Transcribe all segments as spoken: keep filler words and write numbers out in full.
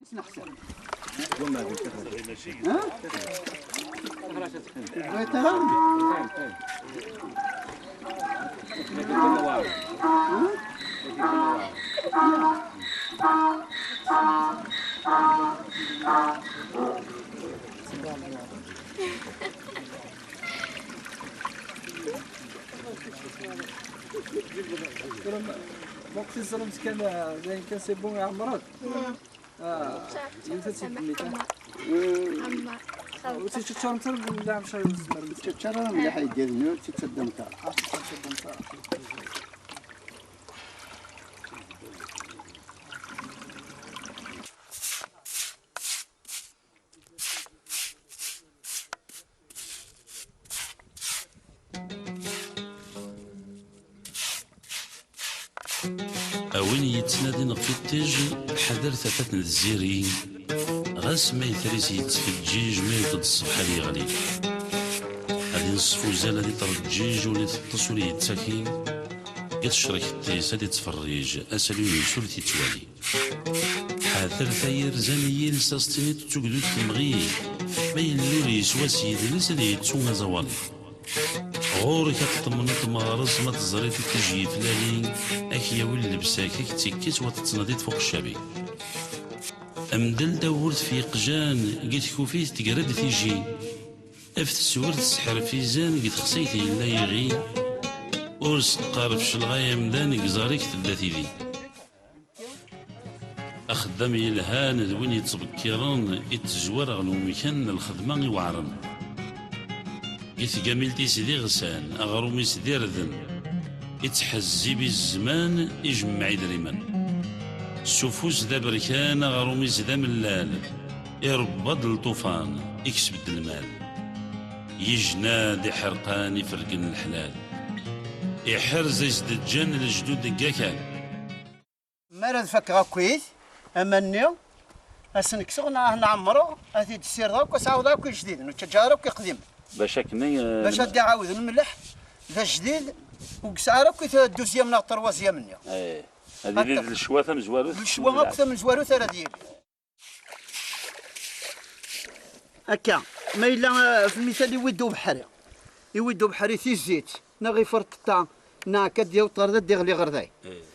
ها؟ بغيتها؟ Donc, c'est ça, كان، كان c'est bon يا عمران. آه، انت تسمي. عمار. عمار. وتتشرم تر ولا مشى يوزمر؟ تتشرم ولا حيدير نور تتشدم تر. آه، تتشدم تر. A win yettnadin ɣef iṭij, ḥader tafat n tziri, ɣas ma yetres yettfeǧǧij, ma yewweḍ-d ṣṣbeḥ ad yeɣli. Ad ineṣṣef uzal, ad iṭreǧǧij, ur iteṭṭes, ur yettaki, deg tecrekt-is ad ittferrij, asalu-ines ur t-ittwali. Ḥader tayi rzan i yiles, a s-tiniḍ d tugdut temɣi. Ma yella ur yeswa s yidles, ad yettu aẓawali. Ɣur-k ad teṭṭmeneḍ meɣres, ma teẓriḍ iṭij yeflali, ad k-yawi llebsa-k, ad k-tt-ikkes, wa tettnadiḍ fuq ccabi. Mdel tawwurt f yeqjan, deg tkufit tegra-d tiji. Af teswert sseḥref izan, deg texsayt yella yiɣi. Ur s-qqar fecleɣ ay amdan, deg ẓẓar-ik tedda tidi. Axeddam yelhan d win yettbekkiren, ittezwar ɣer umkan n lxedma iweɛren. Deg tgamilt-is d iɣsan, aɣrum-is d irden, ittḥezzib i zzman, ijemmeɛ idrimen. S ufus d aberkan, aɣrum-is d amellal, irebba-d lṭufan, ikseb-d lmal. Yejna-d iḥerqan ifergen leḥlal, iḥerz as-d-ǧǧan lejdud deg akal. Mi ara d-fakeɣ akkit aman-nni, ad sen-kkseɣ neɣ ad ten-ɛemmreɣ, ad t-id-ssirdeɣ akk, ad s-ɛawdeɣ akk ijdiden, ur ttaǧǧaɣ ara akk iqdimen. Bac akken, eh, bac ad d-iɛawed lemleḥ d ajdid, ur yesɛi ara akk i deuxième neɣ troisième-nni. Eh, ad yili d lecwa tamezwarut. D lecwa akk tamezwarut ara d-yili. Akka, ma yella, eh, f lmital iwid ubeḥri, iwid ubeḥri tizit, neɣ iferṭeṭṭa, neɣ akka d-yaweḍ ɣer da, d-iɣli ɣer day. Eh.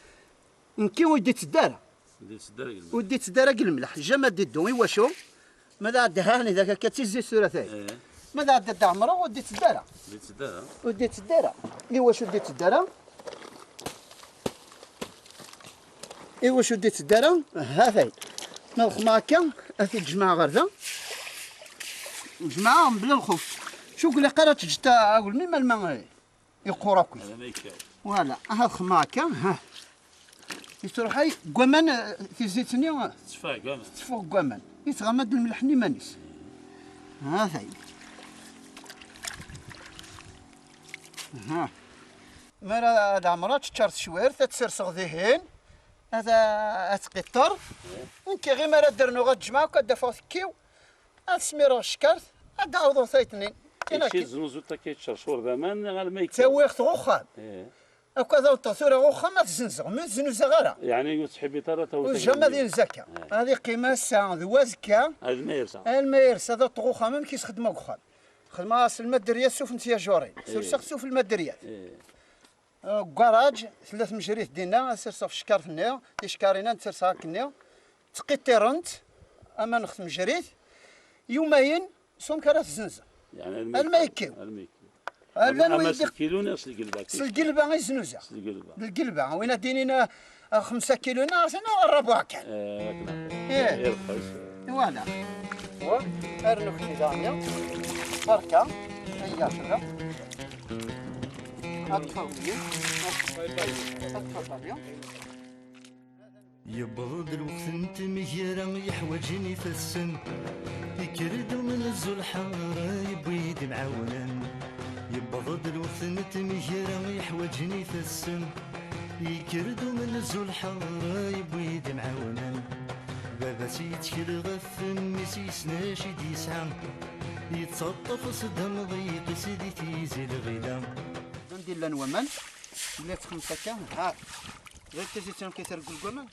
Nekki ur d-itteddu ara. Ur d-itteddu ara deg lemleḥ. Ur d-itteddu ara deg lemleḥ. Jamais d-iddu. Iwacu? Ma d ɛeddi hani dak akka d tizit tura tayi. Eh. Ma d ɛeddi Dda Ɛemra ur d-itteddu ara. Ur d-itteddu ara. Ur d-itteddu ara. Iwacu ur d-itteddu ara? Iwacu ur d-itteddu ara? Ha-t-ay. Ma d xemma akka, ad t-id-jemɛeɣ ɣer da. Jemɛeɣ mebla lxuf. Cu ur ilaq ara ad teǧǧeḍ agelmim alma yeqqur akk. Voilà, aha xemma akka, ha. Yettruḥay deg waman, eh, tizit-nni, eh, tetteffeɣ deg waman. Tetteffeɣ deg waman. Yettɣama-d lemleḥ n yiman-is. Ha-t-ay. Aha. Mi ara ad ɛemreɣ, ad teččar tecwirt, ad tt-serseɣ dihin, ad, ad tqiṭṭer. Nekki ɣi mi ara d-rnuɣ, ad jemɛeɣ akk, ad d-afeɣ tekkiw, ad smireɣ ccekert, ad d-ɛawdeɣ tayet-nni. Kečč i teznuzuḍ akka, yettcercur d aman, neɣ alma yekka? Ttawiɣ-t ɣer uxxam. Eh. Akk ad awḍeɣ tura ɣer uxxam, ad t-zzenzeɣ, mi ur t-znuzaɣ ara. Yeɛni ur tettḥibbiḍ ara ad tawiḍ. Ur, jamais ad yenz akka. Eh. Ad yeqqim ass-a d wazekka. Alma yersa. Alma yersa, ad awḍeɣ uxxam, amek i s-xedmeɣ deg uxxam. Xedmeɣ-as lmaderya s ssuf n tyajurin. Eh. Serseɣ ssuf lmaderya. Eh. Deg ugaṛaj, tella tmejrit dinna, ad serseɣ ɣef tcekkart-nni, ticekkarin-a ad serseɣ akkenni, ttqiṭṭirent, aman ɣef tmejrit, yumayen, s wamek ara t-zzenzeɣ. Yeɛni alma yekkiw. Alma yekkiw. Alma, ama s lkilu neɣ s lgelba? S lgelba i znuzaɣ. S lgelba. D lgelba, win ad d-inin, ah, xemsa kilu neɣ, neɣ rrbuɛ kan. Eh, akken. Eh. Irxes. Voilà. Wa, rnu-k-id daɣen. Berka, ayya, tura. Ad tfawli. Ad tfawli. Yewweḍ-d lweqt n tmegra yeḥwaǧen ifassen. Yekker-d umenzu lḥeṛ, yewwi-d imɛawnen. Yewweḍ-d lweqt n tmegra yeḥwaǧen ifassen. Yekker-d umenzu lḥeṛ, yewwi-d imɛawnen. Baba-s yettkel ɣef mmi-s, yessen acu i d-yesɛa. Yettaṭṭaf-as-d amḍiq-is di tizi lɣila. Anda i llan waman, mliɣ txemsa akka, ha. Ɣer tizit-nni akka tergel deg waman.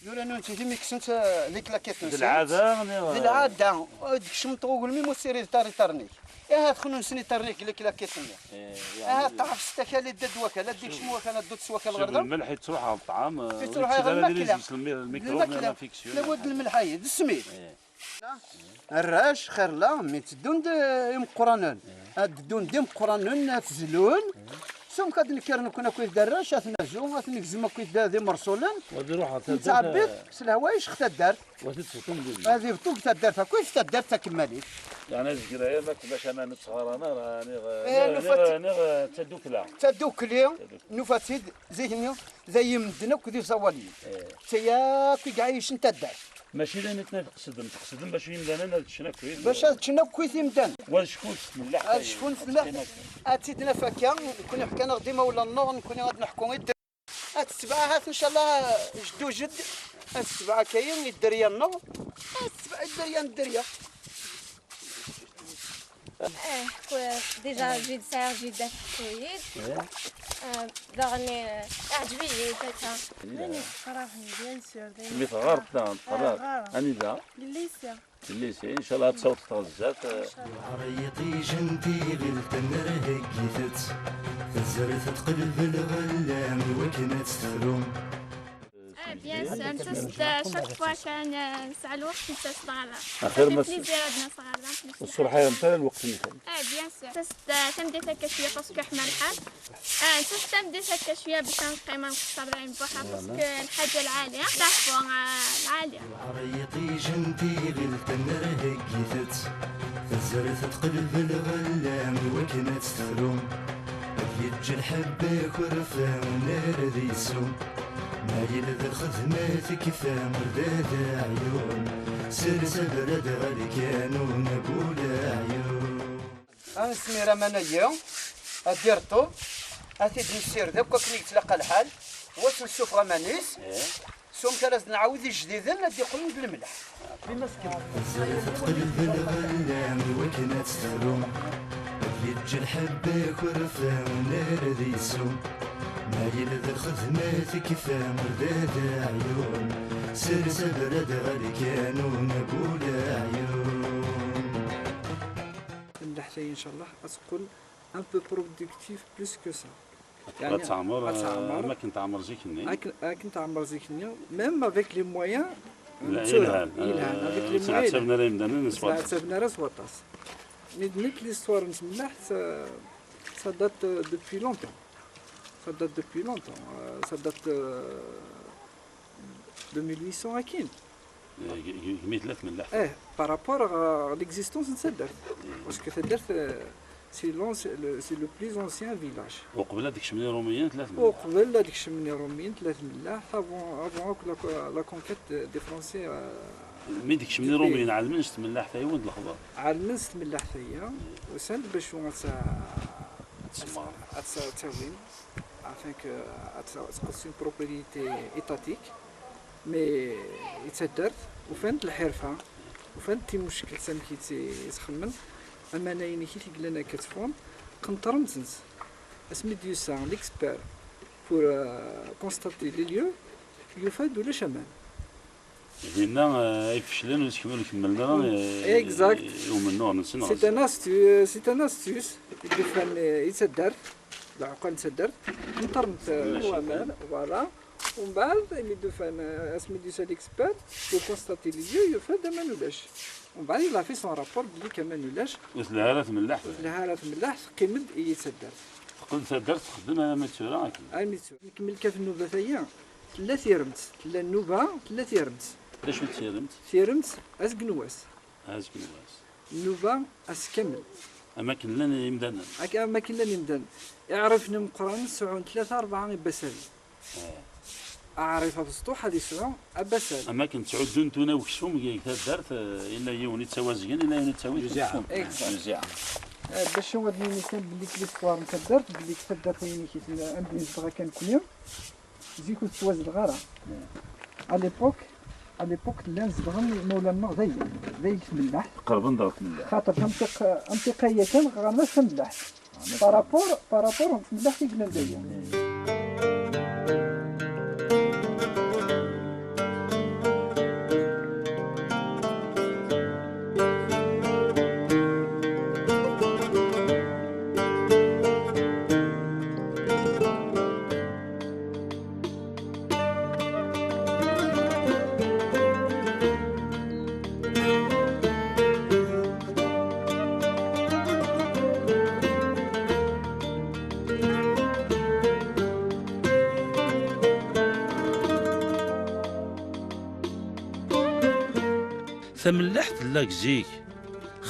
Yura nunti d imi kksen-tt, eh, les claquettes-nsen. D lɛada, neɣ d lɛada. Ad kecmen tɣugulmi mu ssirid tar iṭarnik. Ahat xnunsen iṭarnik les claquettes-nni. Eh, yeɛni ahat tɛefset akal, idda-d wakal, ad d-ikcem wakal, ad d-ttwakal ɣer da. Lmelḥ yettruḥ ɣer ṭṭɛam, eh, yettruḥ ɣer lmakla. Lmakla. Lawad n lmelḥ-ayi, d ssmid. Eh. Arrac, xir la, mi tteddun-d imeqqranen. Ad ddun d imeqqranen, ad tzlun. S umek ad d-nekker nekkni akkit d arrac, ad t-nazu, ad t-negzem akkit d, d imerṣulen. Nettɛebbi-t s lehwayeǧ ɣer taddart. Ad ibṭu deg taddart akkit, taddart takemmalit. Yeɛni azger-aya ma tella aman ur ttɣaran ara, niɣ, eh, niɣ, niɣ, niɣ d tadukla. Tadukli, nufa-tt-id zik-nni, d ay medden akk d iẓawaliyen. Eh. D taya akk i iɛeyycen taddart. Mačči d ayen i tqesdem, tqesdem bac yimdanen ad ččen akkit. Bac ad ččen akkit imdanen. Wa ad cfun s tmellaḥt. Ad cfun s tmellaḥt. Ad tt-id-naf akka, nekkni ḥkan-aɣ-d imawlan-nneɣ, nekkni ad neḥku i dder. Ad tetbeɛ ahat, ncallah, jeddu jedd. Ad tetbeɛ akka i dderya-nneɣ. Ad tetbeɛ i dderya n dderya. Eh, déjà, j'ai de ça, j'ai de la fouillée. Eh, daɣen, eh, iɛǧeb-iyi, tata. Mani teqraḥ, bien sûr, d ayen. Mi teɣɣar, teqraḥ. Anida? Deg lycée. Deg lycée, inchallah ad tawḍeḍ ɣer zdat. Inchallah. Ar yiṭij n tiɣilt nrehgit-tt, tezret teqleb lɣella i wakken ad tt-tefru. Ah, bien sûr, nettas-d, euh, chaque fois kan, euh, nesɛa lweqt, nettas-d ɣer da. Axir ma plaisir ad nas ɣer da. Ur tesruḥayemt ara lweqt-nwen. Ah, bien sûr. Nettas-d, euh, tameddit akka cwiya parce que ḥma lḥal. Ah, nettas-d tameddit akka cwiya bac ad neqqim ad nqeṣṣer d ayen buḥa parce que lḥaǧa lɛali. Ṭaḥbu, euh, lɛali. Ar yiṭij n tiɣilt nrehgit-tt, tezret teqleb lɣella i wakken ad tt-tefru. Ad yeǧǧ lḥebb akerfa ur nerr ad yessu. Ma yella d lxedma tekfa ur d aɛyun, sers abrad ɣer lkanun a bu leɛyun. Ad nesmir aman-agi, ad d-irṭeb, ad t-id-nessired akk akken i yettlaqa lḥal, wass nessufeɣ aman-is, s wamek ara s-nɛawed ijdiden ad d-iqqlen d lemleḥ. Tezret teqleb lɣella i wakken ad tt-tefru. Ad yeǧǧ lḥebb akerfa ur nerr ad yessu. Ma yella d lxedma tekfa ur d aɛyun, sers abrad ɣer lkanun a bu leɛyun. Lemleḥt-agi, inchallah, ad teqqel un peu productif plus que ça. Yeɛni, ad teɛmer, ad teɛmer, eh, am akken teɛmer zik-nni. Akken, akken teɛmer zik-nni, même avec les moyens, la, yelhan, yelhan, eh, avec les moyens, ur ttɛettaben ara yimdanen s waṭas. Ur ttɛettaben ara s waṭas. Mais nekk, l'histoire n tmellaḥt, ça, ça date depuis longtemps. Ça date depuis longtemps. Euh, ça date, euh, deux mille huit cents akkin. Eh, g-, g-, gmi tella tmellaḥt. Eh, par rapport à l'existence n taddart. Parce que taddart, euh, c'est l'anci-, le, c'est le plus ancien village. Uqbel ad kecmen Iṛumiyen tella tmellaḥt. Uqbel ad kecmen Iṛumiyen tella tmellaḥt, avant, avant akk la, la conquête des Français, euh, mi d-kecmen Iṛumiyen, ɛelmen s tmellaḥt, ayen d lexbar. Ɛelmen s tmellaḥt-aya, usan-d bac ad tt-, ad tt-, ad tt-awin, afin que ad tt-, ad tqeddsen propriété étatique. Mais i taddart, ufan-d lḥirfa, ufan-d timuckelt amek i tt-, i tt-xemmen, aman-a inek i t-yellan akka tteffɣen, qenṭren-tent. Asmi d-yusa l'expert pour, euh, constater les lieux, yufa-d ulac aman. Dinna, eh, ay feclen, ur skemmel-, ur kemmlen ara, eh, exact, i umennuɣ-nsen. C'est un astu-, c'est un astuce i d-ufan, eh, i taddart, leɛqel n taddart, qenṭren-t, eh, waman, voilà. Umbeɛd, imi d-ufan, eh, asmi d-yusa l'expert, pour constater les lieux, yufa-d aman ulac. Umbeɛd, il a fait son rapport belli aman ulac. Ur telha ara tmellaḥt. Ur telha ara tmellaḥt, teqqim-d i taddart. Teqqel taddart texdem armi d tura akken. Armi d tura. Nkemmel kan nnubat-aya, tella tiremt, tella nnuba, tella tiremt. D acu d tiremt? Tiremt, azgen n wass. Azgen n wass. Nnuba, ass kamel. Am akken llan yimdanen. Ak-, am akken llan yimdanen. Iɛrifen imeqqranen sɛun tlata, rebɛa ibasaden. Eh. Aɛrif abesṭuḥ ad yesɛu abasad. Am akken ttɛuddun tuna weksum deg taddart, eh, yella yiwen yettawazgen, yella yiwen yettawi tuẓuft. Exact. Lewziɛa. Eh, bac ad nini kan belli l'histoire n taddart, belli taddart-a inek i tella anda i nezdeɣ akka nekkni, zik ur tettwazdeɣ ara. Eh. À l'époque, à l'époque llan zedɣen imawlan-nneɣ dayen, dayen deg tmellaḥt. Qerben-d ɣer tmellaḥt. Xaṭer amtiq-, amtiq-aya kan ɣer-nas tamellaḥt. Par rapport, par rapport n tmellaḥt i yellan dayen. Tamellaḥt tella deg zik,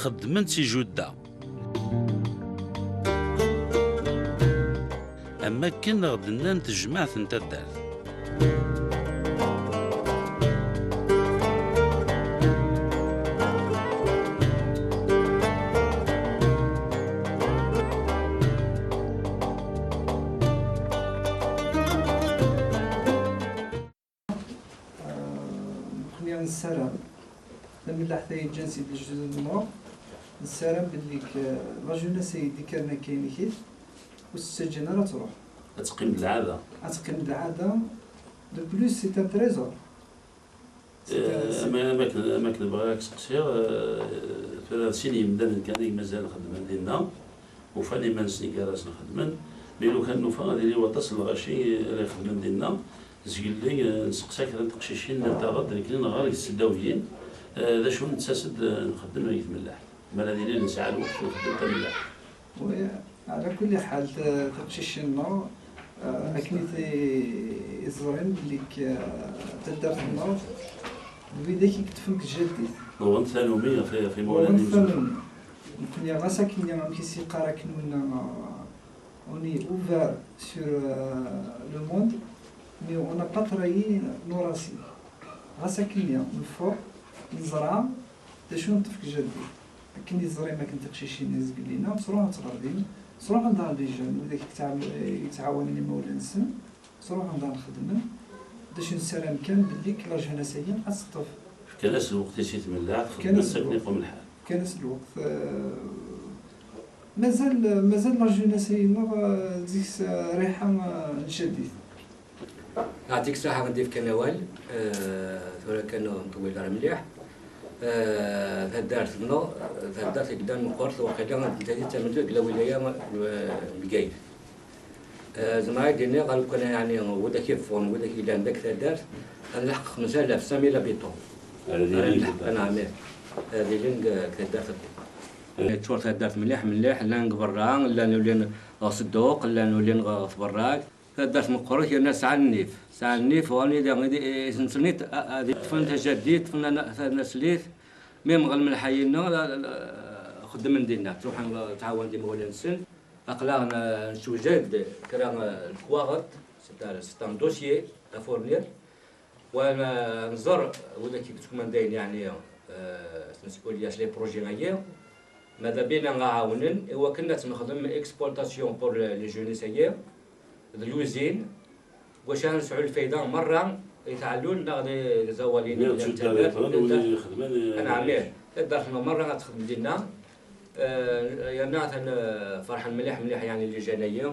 xeddmen-tt ijudda. Am wakken ɣ-d-nnant tejmaɛt n taddart. Nekkni nessaram, tamellaḥt-a yeǧǧan si lejdud-nneɣ, nessaram belli la jeunesse-agi d-ikkren akka inek-it, ur s-ttaǧǧan ara ad truḥ. Ad teqqim d lɛada. Ad teqqim d lɛada. De plus, c'est un trésor. Am akken bɣiɣ ad k-seqsiɣ, tura d sin yemdanen kan i mazal xeddmen dinna, ufan iman-nsen gar-asen xeddmen, mi lukan nufa ad yili waṭas n lɣaci ara ixedmen dinna, zgelli nseqsa kra n teqcicin, nnant-aɣ-d nekkni neɣɣar deg tesdawiyin, d acu nettas-d nxeddem deg tmellaḥt, mi ara d-yili nesɛa lweqt nxeddem tamellaḥt. Ɛla kulli ḥal, tiqcicin-nneɣ akken i ẓrin belli taddart-nneɣ d widak i yeṭṭfen deg tjaddit. Uɣent tanumi ɣef yimawlan-nsen. Nekkni ɣas akkenni amek i s-yeqqar akken winna, on est ouvert sur le monde, mais on n'a pas trahi nos racines. Ɣas akkenni neffeɣ, neẓra d acu neṭṭef deg tjaddit. Akken i teẓrim akken tiqcicin zgelli-nneɣ ttruḥunt ɣer din, ttruḥun daɣen les jeunes, widak i yettɛawanen imawlan-nsen, ttruḥun daɣen xeddmen. D acu nessaram kan belli la jeunesse-agi ad teṭṭef. Fkan-as lweqt-is i tmellaḥt, xeddmen-tt akken iqwem lḥal. Fkan-as lweqt. Mazal, mazal la jeunesse-agi-nneɣ deg-s rriḥa n tjaddit. Yeɛṭik ṣṣeḥḥa i d-ifkan awal, tura kan ur nṭewwil ara mliḥ. Taddart-nneɣ, taddart i yellan meqqret, waqila d nettat i d tamenzut deg lawilaya n Bgayet. Zemreɣ ad d-iniɣ, lukan yeɛni widak i yeffɣen, widak i yellan deg taddart, ad nleḥq xemsa alaf, cinq mille habitants. Ara nleḥq, anɛam, ad ilin deg taddart-nneɣ. Teččur taddart mliḥ mliḥ, llan deg berra, llan ulin ɣer Sedduq, llan ulin ɣer tberragt. Taddart meqqret yerna tesɛa nnif, tesɛa nnif, uɣalen i sen-ttnit ad ṭṭfen tajaddit, ṭṭfen taslit, mi mɣel melḥayin-nneɣ xeddmen dinna, ttruḥen ttɛawanen imawlan-nsen. Aql-aɣ nessewjad kra n lekwaɣeḍ, c'est un dossier à fournir, wa nẓer widak i yettkumandayen yeɛni tmeskulya s les projets-agi. Mada bina aɣ-ɛawnen i wakken ad tt-nexdem exploitation pour les jeunes-agi, d l'usine, wacu ad nesɛu lfayda merra i tɛellun neɣ d iẓawaliyen. Anɛam, taddart-nneɣ merra ad texdem dinna. Yerna atan ferḥen mliḥ mliḥ yeɛni les jeunes-agi.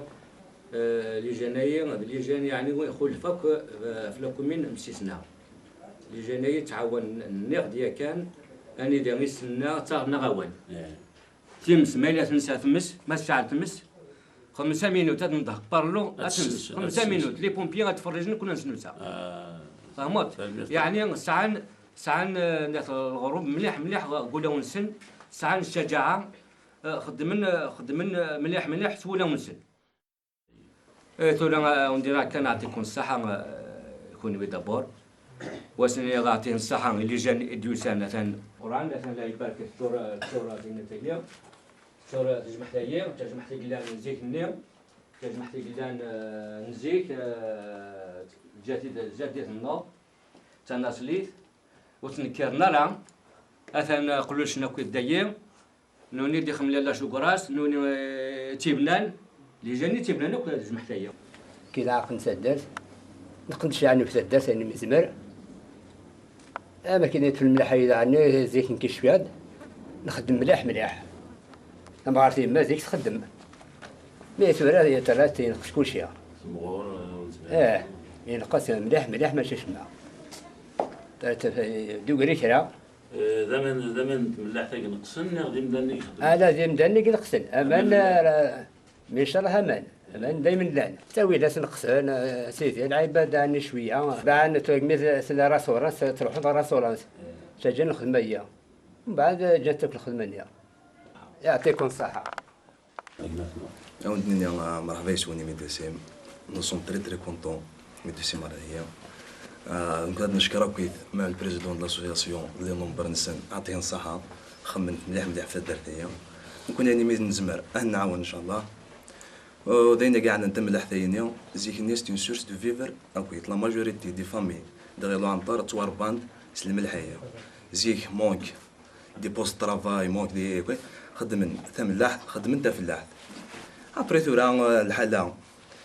Les jeunes-agi d les jeunes yeɛni ixulef akk f la commune n Msisna. Les jeunes-agi ttɛawanen, nniɣ-d yakan, anida i s-tenna ttaɣen-aɣ awal. Times, ma yella tensa tmes, ma tecɛel tmes, xemsa minut ad nḍeḥ parlo, ad tmes, xemsa minut, les pompiers ad ttferrijen, kunna nesnusa. Tfehmeḍ? Yeɛni sɛan, sɛan leɣrub mliḥ mliḥ deg wulawen-nsen, sɛan ccaǧaɛa, xeddmen, xeddmen mliḥ mliḥ s wulawen-nsen. Tura, on dirait kan, yeɛṭikum ṣṣeḥḥa, kunwi d'abord. Wa s-nniɣ yeɛṭihen ṣṣeḥḥa i les jeunes i d-yusan, atan. Quran, atan la ibarek tura, tura dinna tagi. Tura tejmeḥt-agi, d tajmeḥt i yellan n zik-nni, d tajmeḥt i yellan n zik, ǧǧat-id tjaddit-nneɣ, d tanaṣlit. Ur ttnekkiren ara, atan qellucen akk d dayi, nuni d-ixemlal la jugras, nuni d tibnan, les jeunes d tibnan akk d tejmeḥt-agi. Kid ɛaqen taddart, neqdec yeɛni f taddart ayen mi nezmer. Am akken i tfel mliḥ ay daɣen zik nekk cfiɣ-d, nxeddem mliḥ mliḥ. Tamɣart yemma zik txeddem. Mi tura terra-tt yenqes kulci. Ih, yenqes mliḥ mliḥ mačči acemma. D ugri kra. D aman, d aman n tmellaḥt-agi neqsen neɣ d imdanen i ixeddmen? Ala, d imdanen i ineqsen. Aman, mi ncallah aman. Aman daymen llan. Ttawilat neqsen, sidi lɛibada-nni cwiya. Baɛen tura mi tella rasurans, truḥeḍ ɣer rasurans. Taǧǧa nexdem aya. Mbeɛd ǧǧant akk lxedma-nni. Yeɛṭikum ṣṣeḥḥa. Ad wen-d-nini merḥba yes-wen i Médecins. Nous sommes très très contents Médecins Maradiens. Ah, donc ad neckeṛ akkit ma le président de l'association, les membres-nsen, ɛṭihen ṣṣaḥa, xedmen mliḥ mliḥ f taddart-agi. Nekkni ayen imi nezmer ad nɛawen ncallah. U d ayen i iɛnan tamlaḥt-ayini, zik-nni c'est une source de vivre akkit. La majorité des familles de Ɣilu Ɛenṭer ttwaṛebban s lmelḥ-agi. Zik, manque des postes de travail, manque des, xeddmen tamellaḥt, xeddmen tafellaḥt. Après tura, euh, lḥala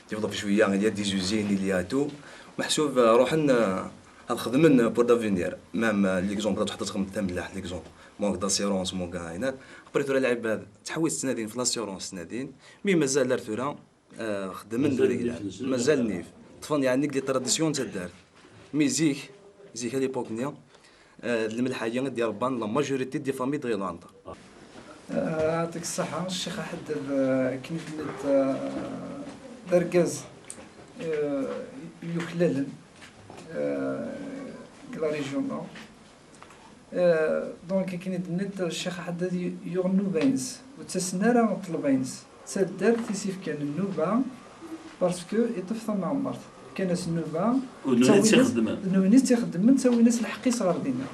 développée cwiya, il y a des usines, il y a tout. Meḥsub, euh, ruḥen, euh, ad xedmen pour l'avenir. Même, euh, l'exemple, ad tḥeḍ txedmeḍ tamellaḥt, l'exemple. Manque d'assurance, manque, euh, après tura lɛibad, tḥewwes ttnadin f l'assurance, ttnadin. Mi mazal ar tura, euh, xeddmen mazal deg nnif-nsen. Mazal nnif. Ṭṭfen, yeɛni, deg les traditions n taddart. Mi zik, zik à l'époque-nni, euh, d lmelḥ-agi i d-iṛebban la majorité des familles de Ɣilu Ɛenṭer. Euh, يعطيك الصحة الشيخ أحداد، euh, akken i d-tenniḍ, euh, d argaz, euh, yuklalen, euh, deg la région nord. Euh, donc akken i d-tenniḍ, Ccix Aḥeddad yu-, yuɣ nnuba-ines, ur ttasen ara ṭṭelba-ines. D taddart i s-ifkan nnuba, parce que iṭṭef tamɛemmert. Fkan-as nnuba, d nutni i tt-ixeddmen, ttawin-as, d nutni i tt-ixeddmen, ttawin-as lḥeqq-is ɣer dinna.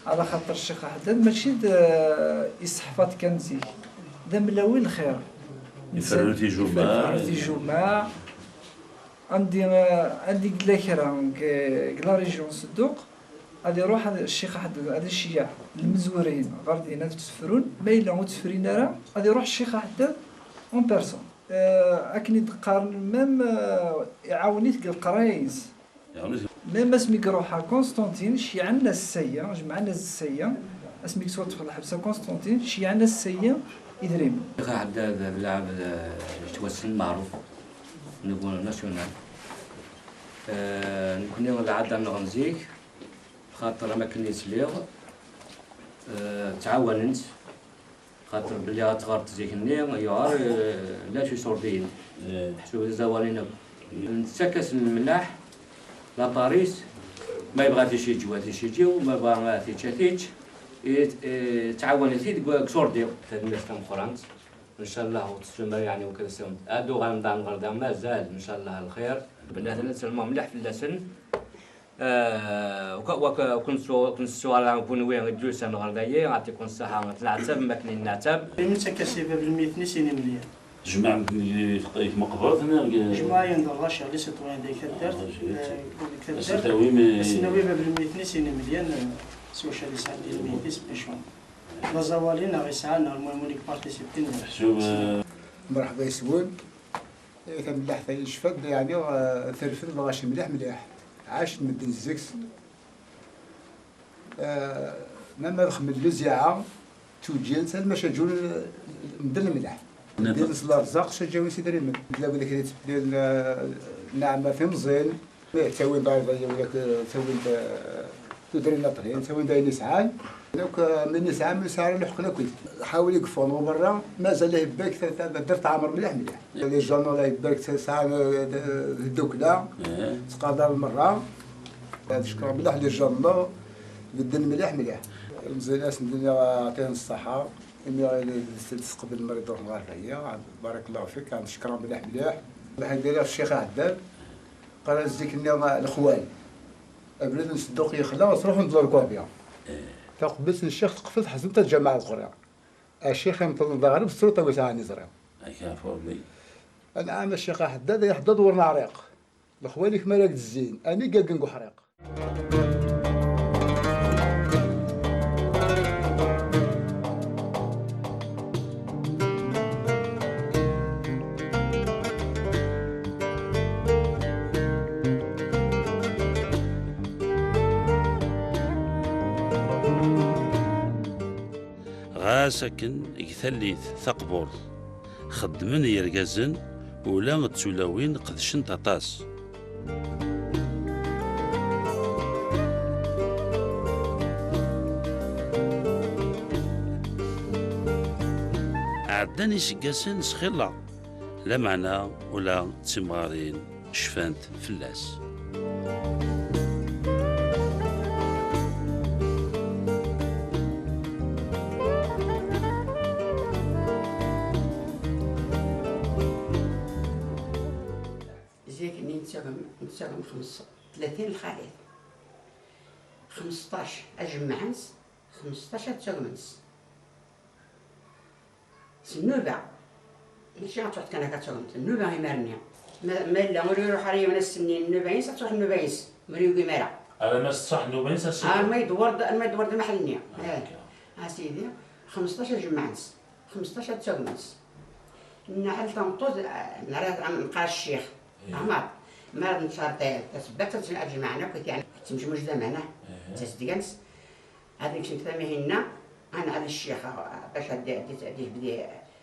Ala xaṭer Ccix Aḥeddad mačči d, euh, iseḥfaḍ kan zik. D amlawi lxir. Iferru tijummaɛ. Iferru tijummaɛ. Andi, andi yella kra deg, deg la région n Sedduq, ad iruḥ ad, Ccix Aḥeddad, ad iceyyeɛ lmezwura-inu ɣer din ad ttefrun, ma yella ur ttefrin ara, ad iruḥ Ccix Aḥeddad en personne. Eh, akken i d-qqaren, même, eh, iɛawen-it deg leqraya-ines. Même asmi iruḥ ɣer Constantine, ceyyɛen-as ssaya, jemɛen-as ssaya, asmi yettwaṭṭef lḥebs ɣer Constantine, ceyyɛen-as ssaya idrimen. Ccix Aḥeddad d lɛebd, eh, yettwassen meɛruf. Niveau national. Euh, nekkni lɛada-nneɣ n zik, xaṭer am akken i sliɣ, euh, ttɛawanen-tt, xaṭer belli ad teɣreḍ zik-nni, yuɛer, euh, ulac iṣurdiyen. Ḥsub d iẓawaliyen akk. Nettak-asen lmelḥ, la Paris, ma yebɣa ad t-icejjew, ad t-icejjew, ma yebɣa ad t-yečč, ad t-yečč. I, i, ttɛawanen-t-id deg, deg iṣurdiyen. Tanemmirt tameqqrant. Ncallah ur tettut ara, yeɛni, wekk ad sawent. Ad uɣalen daɣen ɣer da, mazal, ncallah, lxir. Bnat-nni tselmeɣ mliḥ fell-asen. Eh, wekk, wekk, ur ken-ttu-, ur ken-tettuɣ ara kunwi i d-yusan ɣer dayi, yeɛṭikum ṣṣeḥḥa, tenɛettabem akken i nneɛtab. Imi d takasi bab lmeyt-nni sin imelyan. Jmaɛ medden i tmeqbert, neɣ? Jmaɛ yend rrac, les citoyens de taddart, eh, taddart. Asen-nawi bab lmeyt-nni sin imelyan, eh, s wacu ad isɛeddi lmeyt-is, bichon. D aẓawali neɣ yesɛa neɣ lmuhim win i ypartisipin. Ḥsub, eh, Mreḥba yes-wen. Eh, tamellaḥt-a yecfa-d, yeɛni, eh, terfed lɣaci mliḥ mliḥ. Ɛacen medden zik-s. Eh, ma ma xemmen lezyaɛa, ttujjin-tt, alma caǧun, eh, medden mliḥ. Medden s lerẓaq, caǧawin s idrimen. Tella wid i k-d-yettbeddilen, eh, nneɛma timẓin. Ih, ttawin-d arḍa, yak, ttawin-d, eh, tudrin aṭrin, ttawin-d ayen i sɛan. Yak, eh, min isɛa, min isɛa ara lḥeqq akk. Ḥawel i yeffɣen ɣer berra, mazal la yebberk ta-, ta-, taddart teɛmer mliḥ mliḥ. Les gens la yebberk sɛan, eh, d-, d-, tdukla, ttqadaren merra. Ad cekkreɣ mliḥ les gens, bedden mliḥ mliḥ. Lmeẓyan-as, nniɣ, ɛṭihen ṣṣeḥḥa, imi i d-tesqebel mri d-ruḥen ɣer daya, barakallahu fik, ad cekkreɣ mliḥ mliḥ. Lḥemdulillah, Ccix Aḥeddad. Qqaren zik-nni lexwal. Abrid n Sedduq yexla, ttruḥun-d lurkubi. Taqbelt n ccix teqfel, tḥeznem-tt lǧameɛ ḍeɣri. A ccix imeṭṭlen d aɣrib, tettruḍ a wi sɛan iẓri. Anɛam a ccix Aḥeddad, ay aḥeddad ur neɛriq. Lexwal-ik mi ara k-d-zzin, am igaggen deg uḥriq. Ɣas akken, deg tallit taqburt, xeddmen yergazen, ula d tulawin qedcent aṭas. Ɛeddan iseggasen s xilla, lameɛna ula d timɣarin cfant fell-as. Zik-nni nettaɣem, nettaɣem xems-, tlatin lxalat. Xmesṭac ad jemɛen-s, xmesṭac ad ttagmen-s. S nnuba. Mačči ad truḥ kan akka d tagnit, nnuba imar-nni. Ma, ma yella ur iruḥ ara yiwen ass-nni nnuba-ines, ad truḥ nnuba-ines. Ur yugim ara. Alamma s-truḥ nnuba-ines, ad s-, arma yedwar-d, arma yedwar-d amaḥal-nni. Ah, eh. A sidi, xmesṭac ad jemɛen-s, xmesṭac ad ttagmen-s. Nnaḥal tameṭṭut, eh, nara, neqqar ccix. Eh. Ahmad. Ma ara neččar ta-, tasebbat, ad jemɛen akk, yeɛni, temjmuj d amana. Eh. D tasdegant. Ad nekcem tamihin-nna, ad nɛad ccix, bac ad, ad, ad yebdi.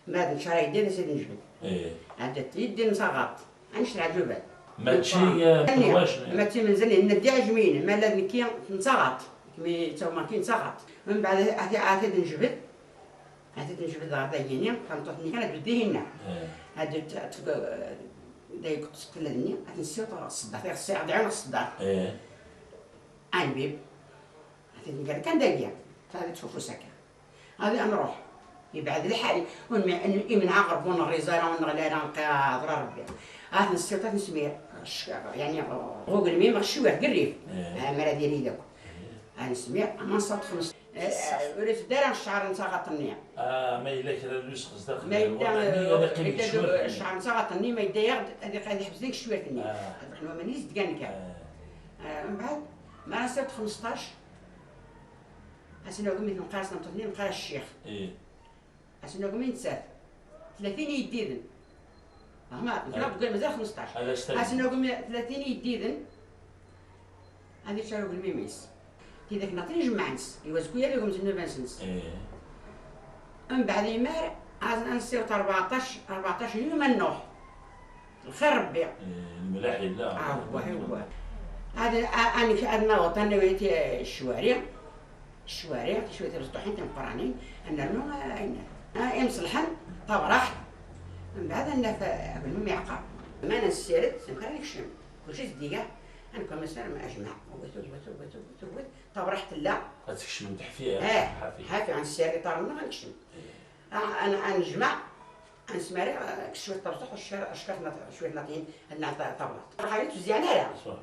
Ma ad neččar aydi, ad as-id-nejbed. Eh. Ad yeddi n taɣaṭ. Ad necreɛ ǧubal. Mačči, eh, qelwac, eh. Ma d timenza-nni, ad d-iɛejmiyen, ma la d nekki n taɣaṭ. Kmi ttawmeɣ-k n taɣaṭ. Mbeɛd, ad, ad t-id-nejbed. Ad t-id-nejbed ɣer dagini, tameṭṭut-nni kan ad tbedd dihinna. Eh. Ad d-, ad tfeg, eh, dayeg uqesṭel-nni, ad t-nessiweḍ ɣer ṣṣeddart, iɣ ssiɛeḍ ɛiwneɣ ṣṣeddart. Eh. Anbib. Ad t-id-nekker kan dagi. Ad ttfufus akka. Ad, ad nruḥ. Yebɛed lḥal. Ur nmi-, imneɛ ɣer bu nɣiz ara, ur neɣli ara, nqaɛed ara Rebbi. Ad t-nessiweḍ, ad t-nesmir. Sh-, yeɛni, ɣ ugelmim, ɣer cwiɣ, deg rrif. Eh. Ah, mi ara d-yali d akk. Eh. Ad nesmir, ama nṣaḍ xems. Eh, ur iteddu ara ccɛer n taɣaṭ-nni. Ah, ma yella kra n usɣes daxel, ma yella, eh, ad iqqim deg cwirt-nni. Ccɛer n taɣaṭ-nni, ma yedda-yaɣ-d, ad iq-, ad iḥbes deg cwirt-nni. Ah. Ad ruḥ waman-is dgan kan. Ah. Ah, mbeɛd, mi ara nṣaḍ xmesṭac, Ass n ugmi neqqar s tmeṭṭut-nni, neqqar ccix. Eh. Ass n ugmi nettat. Tlatin yeddiden. Fehmeḍ? Nekk, eh, deg mazal xmesṭac. Ass n ugmi tlatin yeddiden. Ad yeččar ugelmim-is. Tidak neɣ tin ijemɛen-s. Iwazku yal ugem s nnuba-nsens. Eh. Mbeɛd imar, ad, ad nessiweḍ rbeɛṭac, rbeɛṭac yum ad nruḥ. Lxir Rebbi. Eh, lemlaḥ yella. Ah, wah, wah. Ad, a-, amek ad naweḍ, ad nawi ti-, ccwari, ccwari, ticwari tibeẓṭuḥin timeqqranin, ad nernu, ah, ayen, ah, imṣelḥen, tabraḥt, mbeɛd ad naf, ah, agelmim iɛqer. Ma nessired, amek ara nekcem? Kulci zeddiga, ad nekcem asarem ajmaɛ, wet, wet, wet, tabraḥt tella. Ad tkecmem ḥafi, eh, ḥafi. Ḥafi, ad nessired iḍarren-nneɣ, ad nekcem. Eh. Ah, ad, ad nejmeɛ, Ad nesmari, eh, cwiṭ tabeẓṭuḥt, cwiṭ, cwiṭ n, cwiṭ n latin, ad nɛeṭṭ tablaḍt. Ṛuḥ-ayi ur tezdiɛen ara. Ur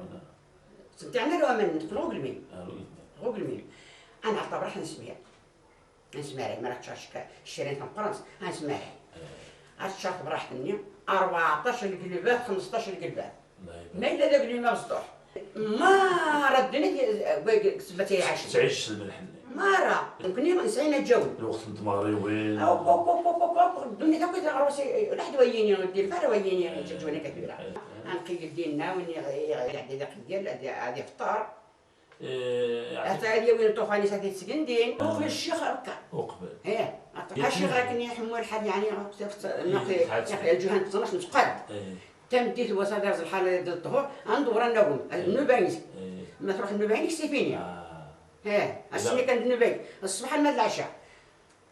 tezdiɛen ara waman, nekk ɣer ugelmim. Ah, ɣer ugelmim. Ɣer ugelmim. Ad nɛeṭṭ tablaḍt, ad nesmir. Ad nesmari, mi ara teččar cka-, ccira tameqqrant, ad nesmari. Eh. Ad teččar tebraḥt-nni, rbeɛṭac lgelbat, xmesṭac lgelbat. Ma yella d aglim abeẓṭuḥ. Mara ddunit, eh, ssebba i ɛacen. Tettɛic s lmelḥ-nni. Mara. Nekni nesɛi inaǧǧawen. Lweqt n tmeɣriwin. Awk, awk, awk, awk, awk, awk, ddunit akk i teɣrusi, eh, laḥed wa yini, ur ddir ara wa yini, eh, yettaǧǧawen akka tura. Eh, eh. Ad nqeyyel dinna, win iɣ-, iɣ-, iɛeddi d aqeyyel, ad, ad ifṭer. Eh, ata ad yawi ṭṭufan-is ad t-id-sgendin. Ah. Uqbel ccix akka. Uqbel. Eh, ata-, ccix akken iḥemmu lḥal, yeɛni, eh, lǧuhan tẓanac netqad. Eh. Tameddit n wass ad irẓ lḥal ad d ṭṭhur, ad ndewwer ad nagem, ad nnuba-is. Eh. Ma truḥ nnuba-inek, c'est fini. Ah. Eh, ass-nni kan d nnuba-ik. Ṣṣbeḥ alma d lɛecca.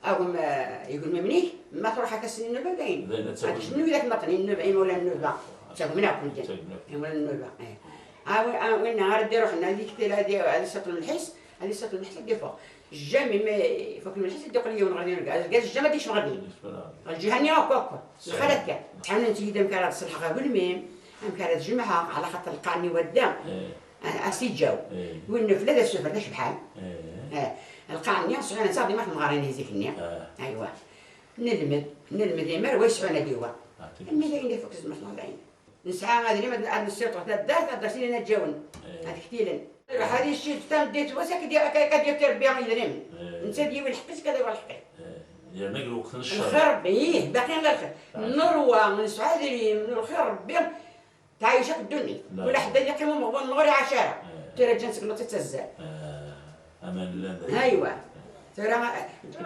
Agem, eh, igelmimen-ik, ma truḥ akka s nnuba, dayen. Dayen, ad tagem. Ad kecmen widak maṭnin nnuba, imawlan nnuba. Ttagmen akk medden. Ttagmen akk. Imawlan nnuba, eh. A wi-, a winna ara d-iruḥen, ad iktil, ad i-, ad isaṭel lḥis, ad isaṭel lḥis, ad d-iffeɣ. Jamais ma ifuk lḥis, ad d-iqqel yiwen ɣer din, argaz, jamais ad d-ikcem ɣer din. Ɣer lǧiha-nni akk, akk. Lxalat kan. Ttɛawnent-iyi-d amek ara ṣelḥeɣ agelmim, amek ara t-jemɛeɣ, ɛla xaṭer lqaɛ-nni wadda. Eh. A, asiǧǧaw. Eh. Win nefla d asufar d acebḥan. Eh. Eh. Lqaɛ-nni sɛiɣ netta di ma tmeɣra-nni zik-nni. Eh. Aywa. Nelmed, nelmed imar wa yesɛun ad iwa. Ah, tigert. Almi d ayen ifuk zmer tmeɣra-nni. Nesɛa adrim ad, ad nessiṭṭef taddart, ad d-asin inaǧǧawen. Eh. Ad ktilen. Iruḥ ad icci tameddit wass, ad k-d-, ad k-, ad d-yefk Rebbi idrimen. Eh. Netta ad yiwi lḥeqq-is, ad iwa lḥeqq-is. Eh. Yerna deg lweqt n ccer. Lxir Rebbi, ih, baqi ɣer lxir. Ah. Nṛwa, nesɛa idrimen, lxir Rebbi. Tɛayec akk ddunit. Kul ḥedd ad yeqqim umeɣbun n ɣur iɛac ara. Eh. Tura ǧǧan seg lmeṭ i ttazzal. Eh. Aman llan da. Aywa. Tura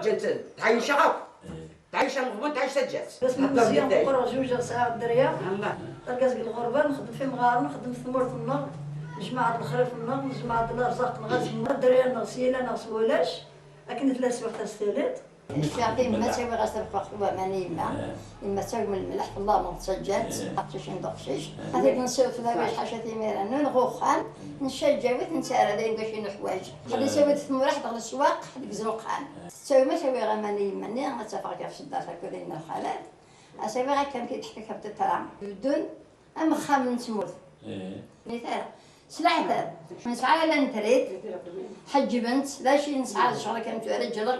ǧǧan tɛayec akk. Eh. Tɛayec ameɣbun, tɛayec taǧǧalt. Bas n Mezya, meqqreɣ zuǧ, sɛiɣ dderya. Allah. Argaz deg lɣerba, nxeddem f imɣaren, nxeddem f tmurt-nneɣ, nejmeɛ-d lexrif-nneɣ, nejmeɛ-d lerẓaq-nneɣ, azemmur, dderya-nneɣ s yila neɣ s wulac, akken i tella teswiɛt-a s tiliṭ. Nekk, yemma ttawiɣ-as tabqaɣt n waman i yemma. Eh. Yemma ttagem lmelḥ, tellameḍ, ttaǧǧant, eh, aqcic d uqcic. Eh. Ad t-id-nsiwet d abac ḥaca timira, nunɣ uxxam, ncaǧǧaw-it, nettarra d ayen d acu i nuḥwaǧ. Eh. Ḥedd nsawi-d tmuraḥ, dɣa leswaq, ḥedd deg zruqan. Ttawi ma tawiɣ aman i yemma-nni, ad tt-afeɣ gar tseddart akked ayen n lxalat. Ad s-awiɣ akka amek i d-teḥka Kapṭiṭra. Beddun am uxxam n tmurt. Eh. Nit ara. S leɛtab, nesɛa ala n trit, ḥeǧǧbent, d acu i nesɛa d ccɣel kan tura, ǧǧleɣ,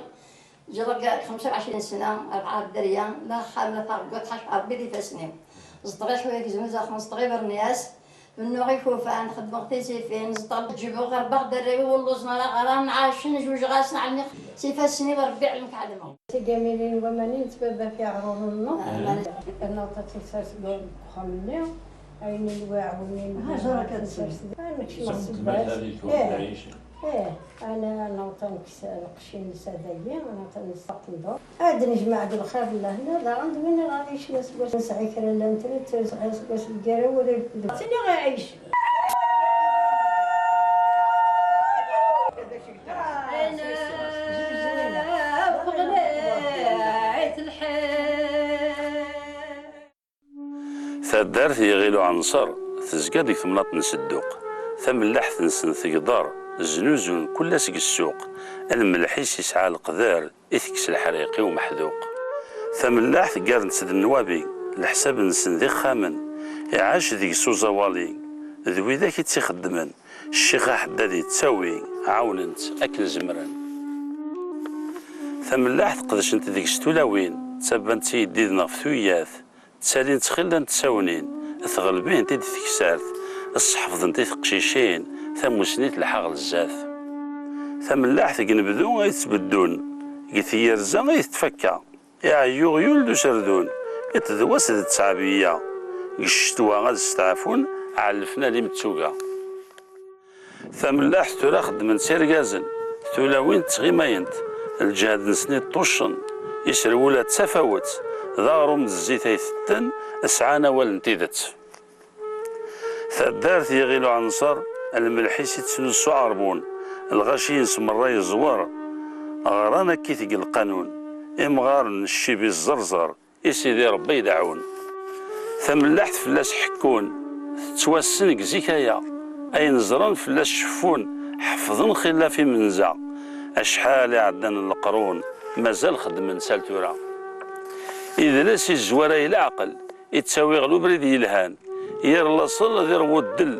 ǧǧleɣ xemsa u ɛecrin sna, rebɛa dderya, la axxam, la taɣegguṭ, ḥaca Rebbi d ifassen-iw. Zedɣeɣ cwiya deg Znuzaxen, zedɣeɣ Ibernyas, bennuɣ ikufan, xeddmeɣ tizifin, zedɣeɣ, ǧǧbeɣ, rebbaɣ-d arraw-iw, ulluẓen ara ɣran, ɛacen, jujɣasen, ɛelmiɣ s ifassen-iw, Rebbi iɛlem-k ɛelmeɣ. Tigamilin n waman-in ttbaba f iɛruren-nneɣ. Aman. Nnaṭ ad tt-nsers deg uxxam-nni. Ayen i nwiɣ win i nwiɣ ad nsers deg. Ad nekcem ɣer sebbas. Ih, ana newṭa nekkes lqecc-ines ad dagi, newṭa nessaqendur. Ad d-nejmeɛ deg lxir d lehna, daɣen d win i ɣer yecna seg wass nesɛi kra n lantrit, nesɛi seg wass lgara wala lkudba. Tini iɛic. Taddart Yiɣil Uɛenṣer tezga deg temnaḍt n Sedduq. Tamellaḥt-nsen tegḍer, znuzun kul ass deg ssuq. Lmelḥ-is yesɛa leqder, itekkes leḥriq i umeḥduq. Tamellaḥt ggarent-tt d nnwabi, leḥsab-nsen d ixxamen, iɛac deg-s uẓawali, d widak i tt-ixeddmen. Ccix Aḥeddad yettawi, ɛawnen-tt akken zemren. Tamellaḥt qedcent deg-s tulawin, ttabbant-tt i yeddiden ɣef tuyat, ttalint xilla n tsawnin, tɣelbint-id teksart, sseḥfḍent i teqcicin, tamusni telḥa ɣer zdat. Tamellaḥt deg unebdu ay ttbeddun, deg tyerza ay tettfakka. Iɛeyyu uɣyul d userdun, iṭ d wass d ttɛebiyya. Deg ccetwa ad steɛfun, ɛellfen alim d tuga. Tamellaḥt tura xeddmen-tt irgazen, tulawin ttɣimayent, lǧehd-nsen iṭṭuccen, iserwula d tafawet, d aɣrum d zzit ay tetten, sɛan awal n tidet. Taddart Yiɣil Uɛenṣer, lmelḥ-is ittnus s uɛerbun, lɣaci-ines merra yeẓwer, ɣran akkit deg lqanun, imɣaren ccib iẓẓerẓer, i Sidi Ṛebbi i d-ɛun. Tamellaḥt fell-as ḥekkun, tettwassen deg zik aya, ayen ẓran fell-as ceffun, ḥefḍen xillaf imenza, acḥal iɛeddan n leqrun, mazal xeddmen sal tura. Idles izwar ay leɛqel, ittawi ɣer ubrid yelhan, yir laṣel d irwuddel,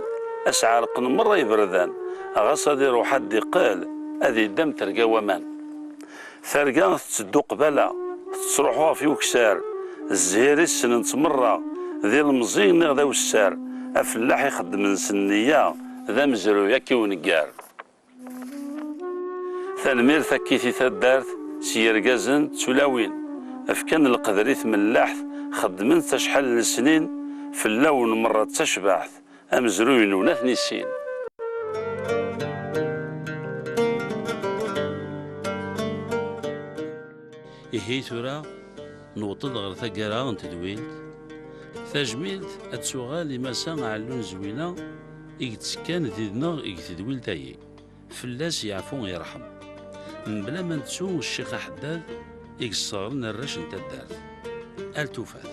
asɛerqen merra iberdan, ɣas ad iruḥ ad d-iqqel, ad idam terga waman. Targa tetteddu qbala, tettruḥu ɣef ukessar, zzhir i ssnen-tt merra, d ilemẓi niɣ d awessar, afellaḥ ixeddmen s nniya, d amezruy akka i uneggar. Tanemmirt akkit i taddart s yirgazen d tulawin, fkan leqder i tmellaḥt, xeddmen-tt acḥal n lesnin, fell-awen merra d tacbaḥt, amezruy-nwen ad ten-issin. Ihi tura, newweḍ-d ɣer taggara n tedwilt. Tajmilt ad tuɣal i Massa Aɛellun Zwina i yettekkan did-neɣ deg tedwilt-agi. Fell-as yeɛfu yerḥem. Mebla ma nettu Ccix Aḥeddad i yesseɣren arrac n taddart. Ar tufat.